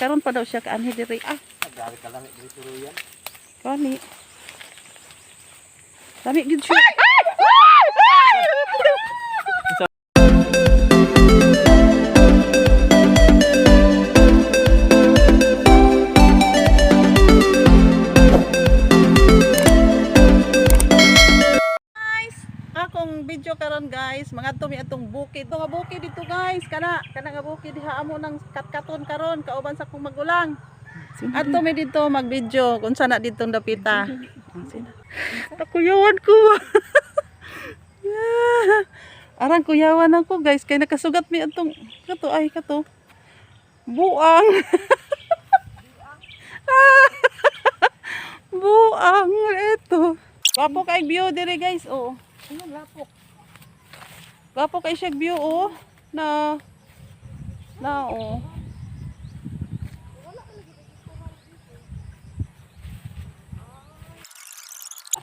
Karon pa daw siya kaanhi diri ah. Grabe ka lang diri suruyan. Kani. Lami gid siya. Ay! Ay! Ay! Guys, akong video karon guys, mga mi atong bukid. Nga bukid dito guys, kana kana nga bukid diha amo nang katkaton karon kauban sa akong magulang. Adto mi dito mag-video kung sana ditong dapita. Nakuyawan ko. Yeah. Arang kuyawan ako guys kay nakasugat mi atong kato ay kato. Buang. Buang eto. Gwapo kay view dire guys oh. Ano lapok? Gwapo kay siya view oh na na oh.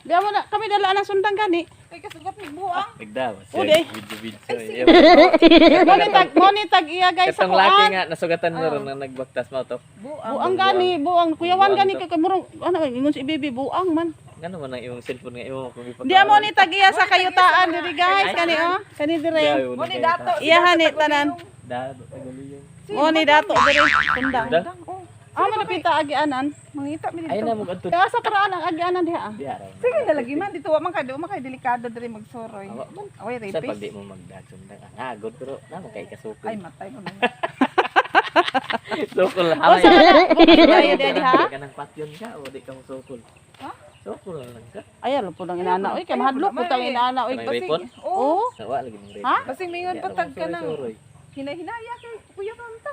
Di mo na kami dala ng sundang gani. Ay kasugat ni buang. Nagda, Oh, di. video video. Mo ni tag iya guys sa Katong laki kuan. nga nasugatan mo ron nang nagbaktas mo to. Buang. Buang gani, buang kuyawan Buang gani to. kay murong ano ingon si bibi buang man. Ngano man ang imong cellphone nga imo kung Di mo ni tag iya sa kayutaan diri guys kani oh. Kani dire. Mo ni dato. Iya, hani, tanan. Dato taguliyong. Mo ni dato diri sundang. Sundang? Oh, Ah, malapita agianan. mangita mi Ay dito. na mo adto. Kaya sa paraan ang agianan diha ah. Di ara. Sige na lagi man dito wa man kay di man kay delikado diri magsuroy. Awa man. Away Sa pag rapist. di mo magdad sundang ang agod pero na mo kay kasukol. Ay matay mo na. Sukol O hamay. sa bukid kayo diha diha. Kanang patyon ka o di ka mo sukol. Ha? Sukol na lang ka. Ay, alam po ng inana. Uy, kay mahadlok po tang inana. Uy, Kanang kasi weapon? Oh, Oh, Sawa lagi mong Ha? basing mingon Di ara patag mo ka nang suroy-suroy. hinahinaya kay kuya kanta.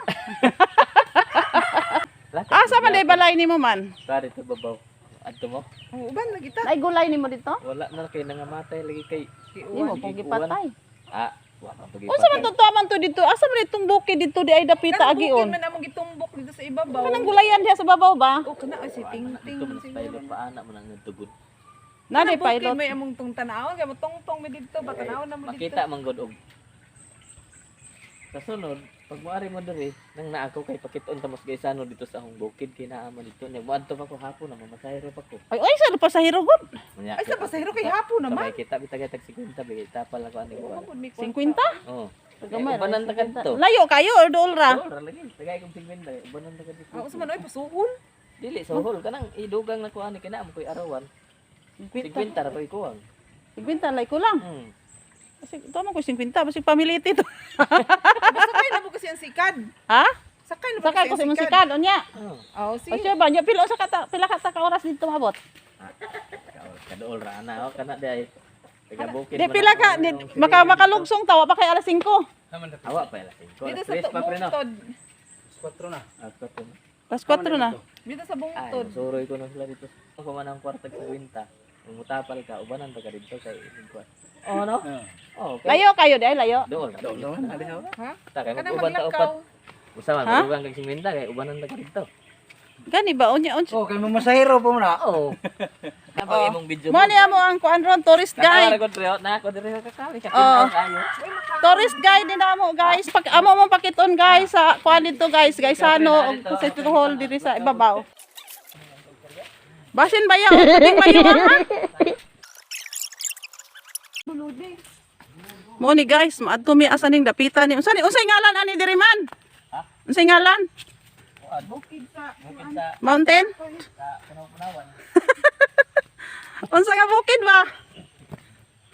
Laki, Asa man day balay nimo man? Sa dito babaw. Adto mo. Oo, uban lagi ta. Ay gulay nimo dito? Wala na kay nangamatay lagi kay Di mo pong gipatay. Ah, wa man pag Unsa man totoo man to dito? Asa man itong bukid dito di ay dapita Kanang bukid agion? man among gitumbok dito sa ibabaw. Kanang gulayan diha sa babaw ba? Oh, kana ay si Ting Ting. Dito man sa pilot pa ana mo nang nagtugod. Na Kanang di bukid pilot. may among tung tanawon kay mo tungtong mi dito ba tanawon na mo dito. Makita man gud og sa sunod, pag moari mo diri, nang naa ko kay pakiton ta mas gaysano dito sa akong bukid kay naa man dito. Nya moadto pa ko hapon na mamasahero pa ko. Ay, oy, sa pasahero gud. Unya, Ay sa pasahero kay hapon naman. Sabay kita bitagay tag 50 bigay tapal ako ani ko. Wa man pud mi kwarta. 50? Oh. Gamay, Eh, ubanan ta kadto. Layo kayo or dool ra? Dool ra lagi. Tagay kong 50, ubanan ta kadto. Ah, unsa man oy pasuhol. Dili sa hol kanang idugang na ko ani kay naa mo koy arawan. 50. 50 ra koy kuwang. 50 lay ko lang. Kasi tama ko 50 basi pamiliti to. Sakay na po kasi ang sikad. Ha? Sakay na po Sakay kasi ko sa ang imong sikad. sikad unya. Oh. Oh, O sige. siya ba nya pila sa kata pila ka ta ka oras dito mabot? Kadool ra ana oh kana di ay. Taga bukid. Di man pila ako, ka di, ang maka silingan makalugsong tawa pa kay alas 5. dito. Awa pa alas 5. Dito Alas sa 3 pa pre no. bungtod. Alas 4 na. Alas 4 na. Dito sa Ay, bungtod. suroy ko na sila dito. Ako man ang kwartag sa kwinta. Mutapal ka, ubanan pa ka dito kay kwan. Oh no? Oh, okay. Layo kayo di ay layo. Dool. Dool. Ha? Ta kay Kanang mag-uban ta upat. maglakaw. Usa man Ha? magugang kag 50 kay ubanan ta ka dito. Gani ba unya unsa? Oh, kay mamasahero po mo na. Oh. Kapag imong video Mo ni amo ang kuan ron tourist guide. Guide. Ko na ako diri ka kami ka Oh. kayo. Tourist guide din amo guys. Pag amo mo pakiton guys sa kuan dito guys, guys ano og sa City Hall diri sa ibabaw. Basin ba ya? Puting mayo ha? Mo ni guys, maadto mi asa ning dapita ni. Unsa ni unsay ngalan ani diri man? Unsay ngalan? Bukid sa Bukid sa Mountain? sa Punaw-Punawan. Unsa nga bukid ba?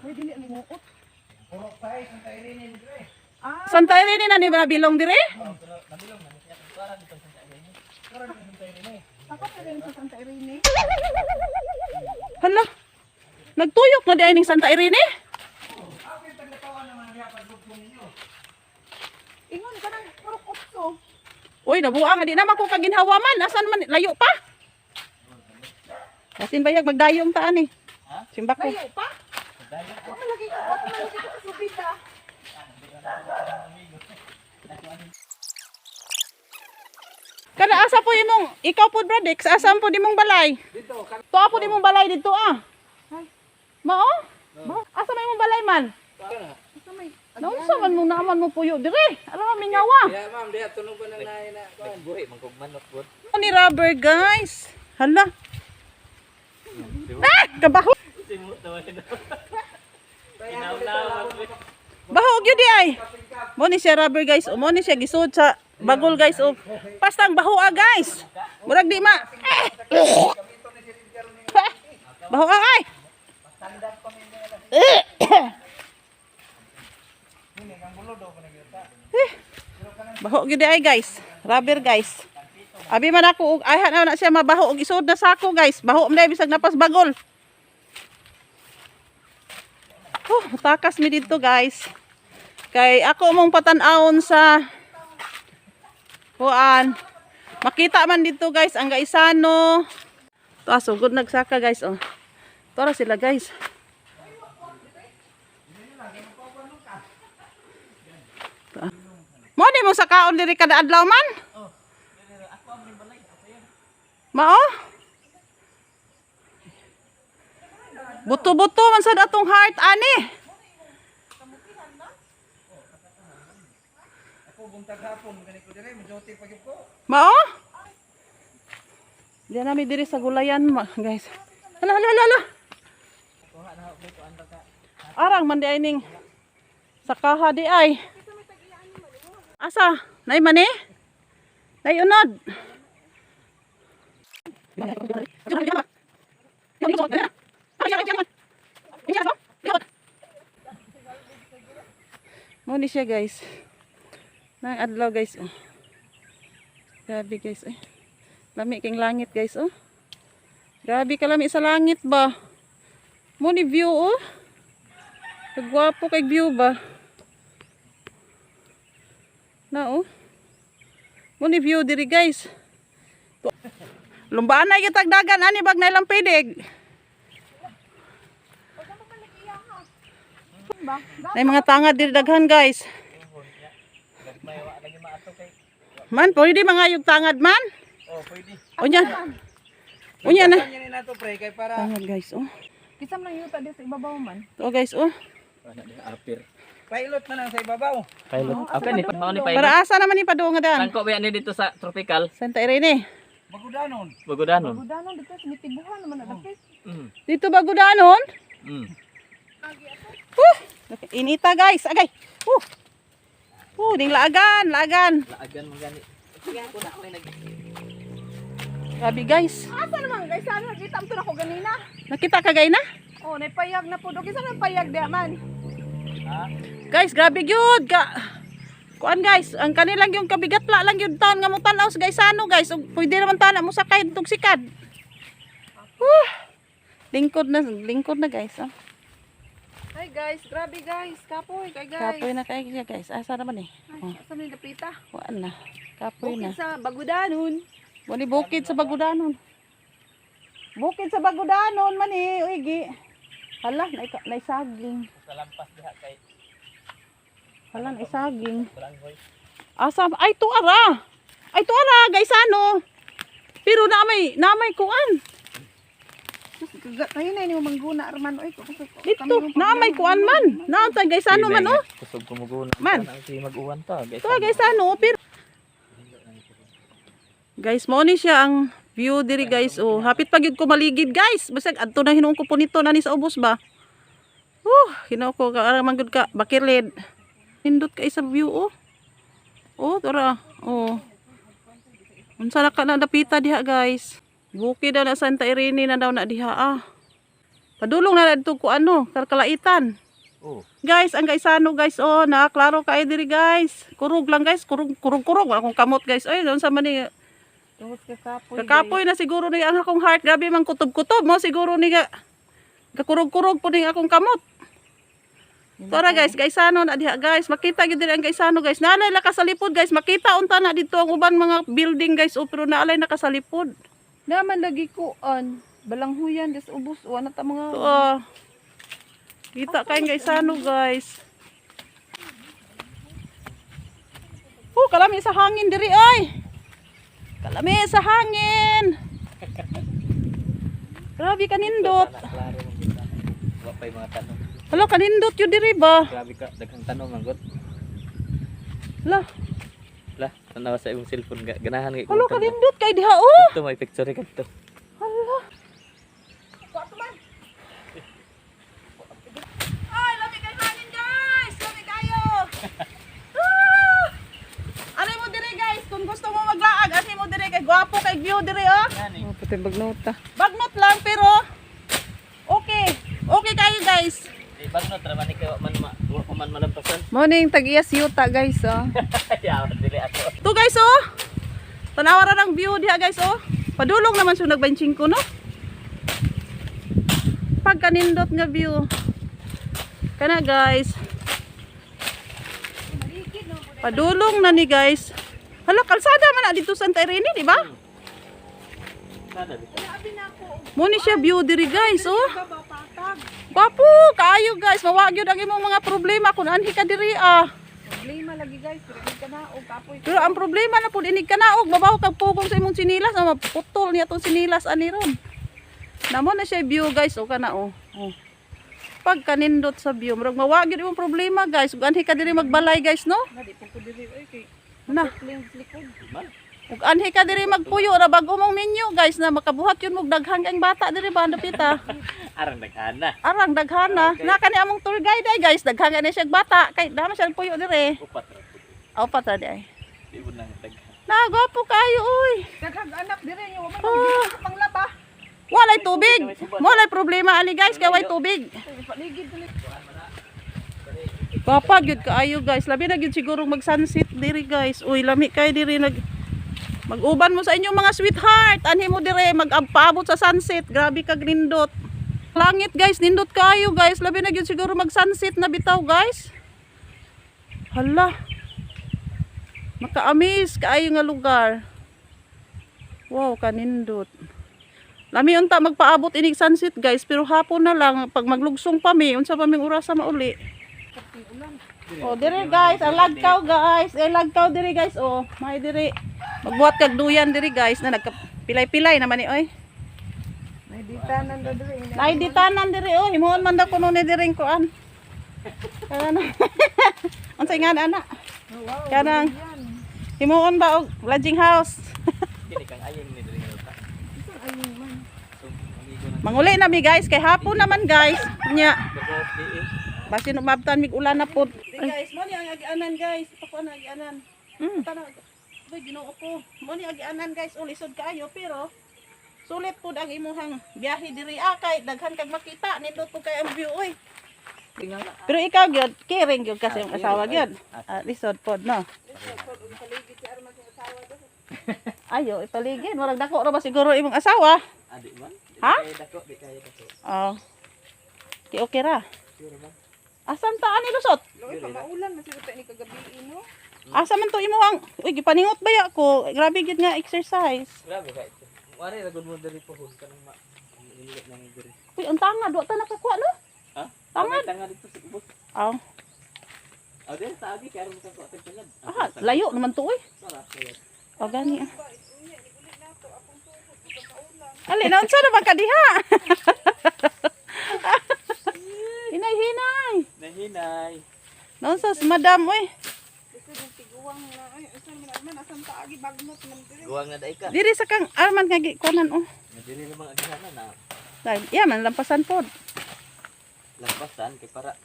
Uy, dili ang limuot. Santa Irene na ni ba bilong dire? Ako pa rin sa Santa Irene. Hala. Nagtuyok na di ay ning Santa Irene? Ingon ka nang purok utso. Uy, nabuang di naman ko kaginhawa man. Asan man layo pa? Asin bayag magdayong taan eh. Simba ko. Layo pa. Wa man lagi wa man lagi ko subida. Kada asa po imong ikaw po Bradix, asa po di mong balay? Dito. Tuwa po di mong balay dito ah. Ay. Mao? Asa may imong balay man? Asa may Naunsa man mo naaman mo puyo dire? Alam mo mingawa. Ya ma'am, diha tunog ba nang naay na kuan? Buhi man kog manok gud. Ano ni rubber, guys? Hala. Ah, kabaho. Baho gyud di ay. Mo ni siya rubber, guys. O mo ni siya gisud sa bagol, guys. O pastang baho ah, guys. Murag di ma. Eh. Baho ah, ay. Eh. Baho gyud di ay, guys. Rubber, guys. Abi man ako og ayhan na na siya mabaho og isod na sako, guys. Baho man bisag napas bagol. Oh, takas mi dito, guys. Kay ako mong patan-awon sa kuan. Makita man dito, guys, ang Gaisano. To ah, sugod nagsaka, guys, oh. Tora sila, guys. To, ah. Mo ni mo sakaon diri kada adlaw man? Mao? Buto-buto man sad atong heart ani. Ako buntag hapon gani ko dire, mo-duty pa gyud ko. Mao? Diyan namin diri sa gulayan, guys. Hala, hala, hala, hala. Arang man di ay ning sakaha di ay. Asa? Nay mani? Nay unod. Mo ni siya, guys. Nang adlaw, guys, oh. Grabe, guys, eh. Lami king langit, guys, oh. Grabe kalami sa langit ba. Mo ni view, oh. Kagwapo kay view ba. Na oh. Mo ni view diri, guys. Lumbaan na yung tagdagan ani bag na ilang pidig. Nay mga tanga diri daghan, guys. Man, pwede mga yung tangad man. Oh, pwede. Unya. Unya na. Yan ni nato pre kay para Tangad, guys, oh. Kisam lang yuta di sa ibabaw man. To, guys, oh. Ana di apir. pilot man ang sa ibabaw. Pilot. Apir ni mao ni pilot. Para asa naman ni padung nga daan? Tangko ba ni dito sa tropical? Santa Irene. Bagudanon. Bagudanon. Budanon dito sa mitibuhan naman na dapit. Dito ba gudanon? Inita, guys. Agay. Ning laagan, laagan. Laagan man gani. Sige ako na ako nag Grabe, guys. Asa naman guys, ano nakita mo to na ko ganina? Nakita ka gay na? Oh, naipayag na po. Kinsa man payag diya man? Guys, grabe gyud ka. Kuan, guys, ang kanilang yung kabigatla lang yung taon nga mo tan-aw sa guys ano, guys, ug pwede naman tana mo sakay tug sikad. Lingkod na, guys. Oh. Hi guys, grabe guys. Kapoy kay guys. Kapoy na kay siya, guys. Asa naman eh? Ay, asa man yung dapita? Kuan na. Kapoy na. Bukid sa Bagudanon. Muni bukid sa Bagudanon. Bukid sa Bagudanon man eh, uigi. Hala, naisaging. sa lampas diha kay Hala, naisaging. Barangay. Asa, ay to ara. Ay to ara, guys ano. Pero na may kuan. Kayo na ini mangguna arman oy. Dito, na may kuan man. Na tay guys ano man oh. Kusog kumuguna. Man. Ang mag-uwan ta guys. To guys ano, pero guys, mo ni siya ang view diri, guys. Oh, hapit pa gyud ko maligid, guys. Basag adto na hinuon ko punito na ni sa ubos ba. Hinuon ko ka ara man gud ka bakilid. Nindot kay sa view oh. Oh, tara. Oh. Unsa na ka na dapita diha, guys? Bukid daw na Santa Irene na daw na diha ah. Padulong na didto ko ano, kalkalaitan. Oh. Guys, ang gaisano, guys, oh, na klaro kay diri, guys. Kurog lang, guys, kurog kurog kurog wala akong kamot, guys. Ay, doon sa mani Tungod ka kapoy. kakapoy na siguro ni ang akong heart. Grabe man kutob-kutob mo siguro ni ga kakurog-kurog po ni akong kamot. Tara, guys, gaisano na diha, guys. Makita gyud diri ang gaisano, guys. Naalay la ka sa lipod, guys. Makita unta na dito ang uban mga building, guys, oh, pero naalay na ka sa lipod. Naman lagi ko an balanghuyan des ubos wa na ta mga To, ah. Kita kay gaisano, guys. Oh, kalami sa hangin diri ay. Kalami sa hangin. Grabe kanindot. Klaro man gud. Wa pay mga tanong. Hala, kanindot yun diri ba? Grabe ka, daghang tanong manggot. Hala, Lah, tanawa sa imong cellphone ga ganahan kay hala, kanindot kay diha oh. Ito may picture ka dito. Hala. Ay, lami kay hangin guys. Lami kayo. Ah! Ano mo dire guys, kung gusto mo maglaag, ano mo dire kay gwapo kay view dire oh. Oh, pati bagnota. Bagnot lang pero okay. Okay kayo guys. Di bagnot ra man ikaw man ma, wa pa man malampasan. Morning, tag-iyas yuta guys, oh. Ayaw, dili ako. To guys oh. Tanawa ra ng view diha guys oh. Padulong naman siya nag-25 no. Pagkanindot nga view. Kana guys. Padulong na ni guys. Hala, kalsada man na dito sa Santa Irene, di ba? Sada dito. Mo ni siya view diri guys oh. Gwapo kaayo guys, mawag gyud ang imong mga problema kung anhi ka diri ah. Problema lagi guys, pero hindi ka na og kapoy. Pero ang problema na pud inig ka na og babaw kag pugong sa imong sinilas, ah, maputol niya tong sinilas ani ron. Namo na siya view guys, o kana oh. Oh. Pagkanindot sa view, murag mawag gyud imong problema guys. Ug anhi ka diri magbalay guys, no? Na di po ko diri oy kay Na. clean likod. Man, Ug anhi ka diri magpuyo ra bag-o mong menu guys na makabuhat yun mog daghan kang bata diri ba dapita. arang daghana. Arang daghana. Okay. Na kani among tour guide ay guys, daghan na siya bata kay dama siya puyo diri. Upat ra. Aw pa ta di ay. Di mo nang daghan. Na gwapo kayo oy. Daghang anak diri nyo, wa man Ah. panglaba. Walay tubig. Walay problema ani guys kay walay tubig. Paligid dili. Papa gyud kaayo guys. Labi na gyud siguro mag sunset diri guys. Uy, lami kay diri nag mag-uban mo sa inyong mga sweetheart. Anhi mo dire mag-paabot sa sunset. Grabe kag nindot. Langit guys, nindot kaayo guys. Labi na gyud siguro mag sunset na bitaw guys. Hala. Maka-amaze kaayo nga lugar. Wow, kanindot. Lami unta magpaabot inig sunset guys, pero hapon na lang pag maglugsong pa mi, unsa pa ming orasa mauli. Oh, dire guys, ang lagkaw guys. Eh lagkaw dire guys oh. May dire. Magbuhat kag duyan dire guys na nagkapilay-pilay naman ni oy. May ditanan do diri. Ay di tanan dire oh, himuon man daw kuno ni dire kuan. Kana. Unsay nga na ana? Wow. Kanang himuon ba og lodging house? Kini kang ayong ni diri nga uta. So, amigo na. Manguli na mi guys kay hapon naman guys. Nya, Dago di eh. basin umabtan mig ulan na pod. Guys, mo ni ang agianan guys. Ito ang agianan. Tanaw. Uy, Ginoo ko. Mo ni agianan guys, oh, lisod kaayo pero sulit pud ang imuhang biyahe diri ah, kay daghan kag makita nindot pud kay ang view oy. Pero ikaw gyud, caring gyud kasi yung asawa gyud. Ah, lisod pod no. Ayo, ipaligid. Murag dako ra ba siguro imong asawa? Adi man. Di Ha? kaya dako, di kaya dako. Oh. Di okay ra. Sure man. Asan ta ani lusot? Loy, pamaulan man siguro ta ni kagabi no. Asa man to imuhang? Uy, gipaningot ba ya ko? Grabe gyud nga exercise. Grabe ka ito. Wari ra gud mo diri pohon kanang ma. Ingot nang diri. Uy, ang tanga duwa ta nakakuha no? Ha? Tangad. May Tanga dito sa ubos. Aw. Oh, diri sa agi kay aron mo kang tangad. Ah, layo naman to uy. Sara. layo. O gani. ah. Ali, naunsa na ba ka diha? Hinay, hinay. Nahinay. Naunsa si madam uy. Gusto yung tiguang na ay usan man man asan ta agi bagnot man diri. Guwang na dai ka. Diri sa kang arman nga gikuanan oh. Nga diri ra bang agihanan na Dahil, iya man lampasan pod. lampasan kay para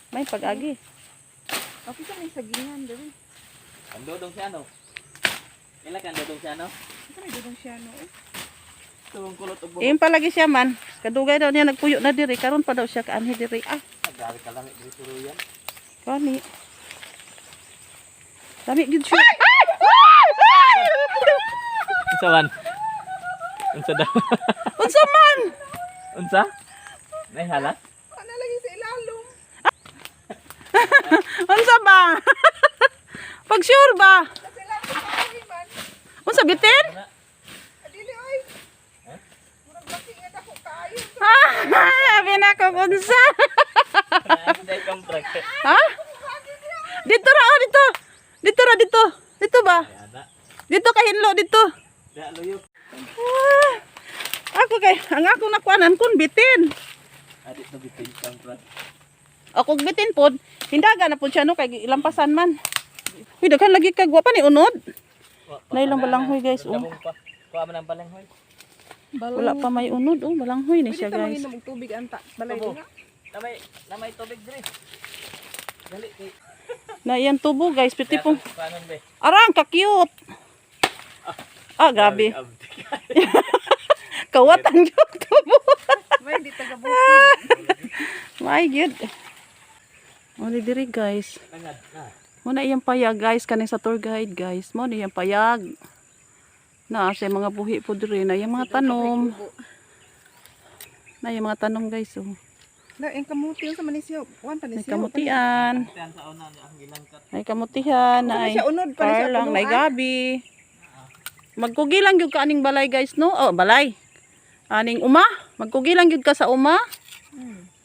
May pag-agi. Okay sa may sagingan diri. Kandodong si ano? Ila kandodong si ano? Asa may dudong siya no. eh? Tuwang kulot og buhok. Iyon palagi siya man. Kadugay daw niya nagpuyo na diri karon pa daw siya kaanhi diri. Ah, Ah, grabe ka lamig diri suruyan. kani. Dami gid siya. Ay! Ay! Ay! Unsa man? Unsa daw? Unsa man? Unsa? Nay halat? Ana lagi sa ilalom. Unsa ba? Pag sure ba? Sa ilalom pa man. Unsa bitin? Dili oy. Murag laki nga dako kaayo. Ah, abi na ko unsa. Dai kang truck. Ha? Dito ra oh, dito. Dito ra dito. Dito ba? Ana. Dito ka hinlo dito. Da luyo. Ah, ako kay ang akong nakuanan kun bitin. Adi to bitin kang truck. O kung bitin pod, hindaga na pod siya no kay lampasan man. Uy, daghan lagi kag wa pa ni unod. Nailang balanghoy, guys, oh. Labong pa. Kuha man ang balanghoy. Wala pa may unod oh, balanghoy ni Pwede siya ta guys. manginom og tubig anta. Balay Tubo. na. Namay tubig diri. Dali kay. Na iyan tubo guys, piti pong Panon be. arang ka cute. Ah, grabe. Abdi. Kawatan yung tubo. May di taga bukid. My God. O ni diri guys. Tangad na. Mo na iyang payag guys kaning sa tour guide guys. Mo na iyang payag. Na sa mga buhi po diri na iyang mga tanom. Na iyang mga tanom guys oh. Na ang kamuti unsa man ni siya? Kuan pa ni May siya. kamutian, Tiyan sa una ang gilangkat. may kamutihan, Unsa man ay siya unod pa ni siya parlang, may punuan? gabi. Magkugi lang gyud ka aning balay guys no. Oh, balay. Aning uma, magkugi lang gyud ka sa uma.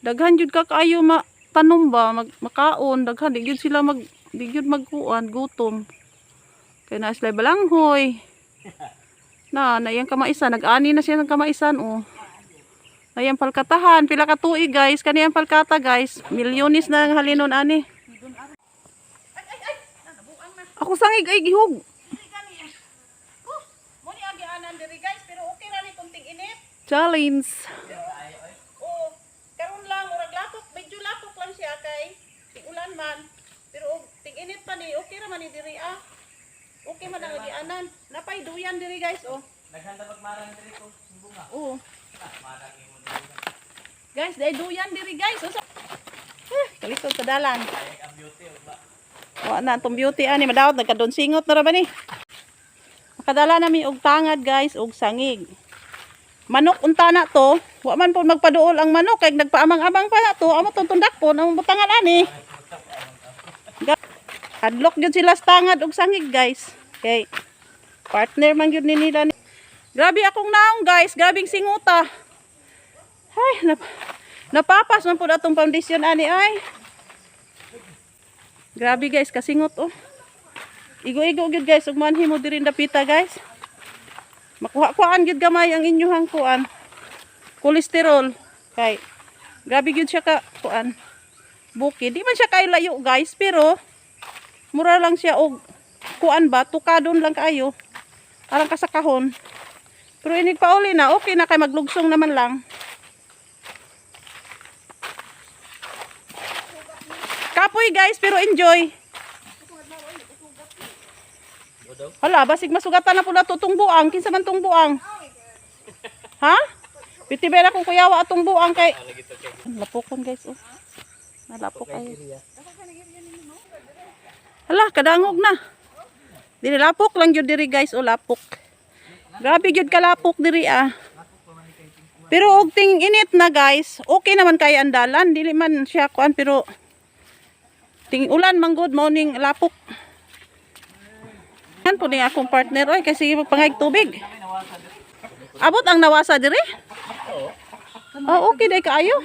Daghan gyud ka kaayo ma tanom ba, mag, makaon, daghan di gyud sila mag di gyud magkuan, gutom. Kay na sila balanghoy. Na, na iyang kamaisan, nag-ani na siya ng kamaisan oh. Na iyang palkatahan, pila ka tuig guys, kaniyang palkata guys, milyones na ang halinon ani. Ako sangig ay gihug. Mo ni agi anan diri guys, pero okay ra ni kunting init. Challenge. Oo, karon lang murag lapok, medyo lapok lang siya kay tig-ulan man. Pero og tig-init pa ni, okay ra man ni diri ah. Okay man ang agianan. Napay duyan diri guys oh. Naghanda magmarang diri ko. Bunga. Oo. Marang imo diri. Guys, day duyan diri guys. Usa. Eh, kalisod sa dalan. Ay ang beauty ug ba. Wa na atong beauty ani madawat nagkadon singot na ra ba ni. Makadala nami og tangad guys og sangig. Manok unta na to, wa man po magpaduol ang manok kay nagpaamang-amang pa na to, amo tong tundakpon ang butangan ani. Hadlok gyud sila sa tangad og sangig guys. Kay partner man gyud ni nila. Grabe akong naong guys, grabing singuta. Ay, napapas man pud atong foundation ani ay. Grabe guys, kasingot oh. Igo-igo gyud guys, ug manhi mo diri dapita guys. Makuha-kuhaan gyud gamay ang inyuhang kuan. Kolesterol kay grabe gyud siya ka kuan. Bukid, di man siya kay layo guys, pero mura lang siya og kuan ba, tukadon lang kaayo. Arang ka sa kahon. Pero inig pauli na, okay na kay maglugsong naman lang. Kapoy guys, pero enjoy. Hala, basig masugatan na pula to tong buang. Kinsa man tong buang? Ha? Piti ba na kung kuyawa atong buang kay Lapokon guys oh. Nalapok kayo. Hala, kadangog na. Dili lapok lang gyud diri guys, oh lapok. Grabe gyud kalapok diri ah. Pero og ting init na guys, okay naman kay andalan, dili man siya kuan pero ting ulan man good morning lapok. Yan po ni akong partner oy kasi pangayg tubig. Abot ang nawasa diri? Oh, okay day kaayo.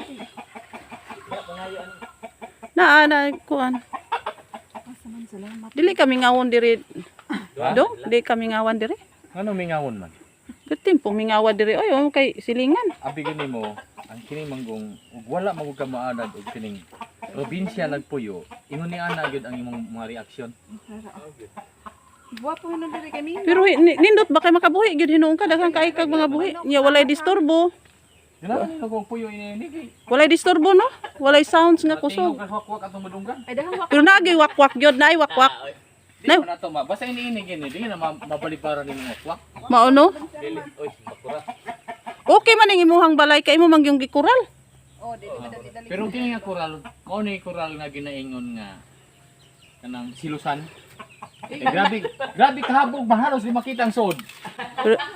Na na kuan. Dili kami ngawon diri. Do, dili kami ngawan diri. Ano mingawon man? Pertin po mingawa diri oy, oh, kay silingan. Abi gani mo ang kining manggong ug wala magud ka maanad og kining probinsya nagpuyo, ingon ni ana gyud ang imong mga reaksyon. Gwapo man diri kay Ming. Pero nindot ba kay makabuhi gyud hinuon ka daghan kay kag mga buhi. Nya walay disturbo. Ganahan nimo kung puyo ini kay Walay disturbo no? Walay sounds nga kusog. kusog. Wakwak atong madunggan. Ay dahang Pero naagay wakwak gyud naay wakwak. Di Nay. man ato ma basta ini gini di na mabalibaran nimo wakwak. Mao no? Dili oy bakura. Okay man ang imuhang balay kay imo man gyung gikural. Oh, dili madali-dali. Pero kini nga koral, mao ni koral nga ginaingon nga kanang silusan. Eh, grabe, grabe kahabog mahalos di makita ang sod.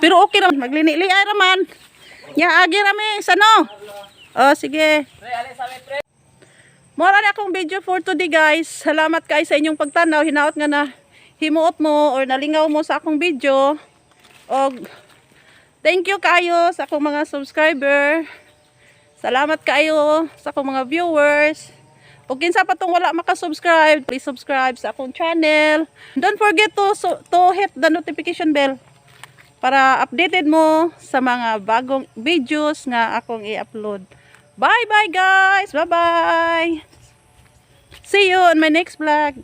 Pero okay ra maglini-li ay ra man. Nya agi ra mi sano. Oh sige. Pre, ali sa mi pre. Mora na akong video for today guys. Salamat kay sa inyong pagtanaw. Hinaot nga na himuot mo or nalingaw mo sa akong video. Og thank you kayo sa akong mga subscriber. Salamat kayo sa akong mga viewers. Ug kinsa pa tong wala maka-subscribe, please subscribe sa akong channel. Don't forget to hit the notification bell para updated mo sa mga bagong videos nga akong i-upload. Bye bye guys. Bye bye. See you on my next vlog.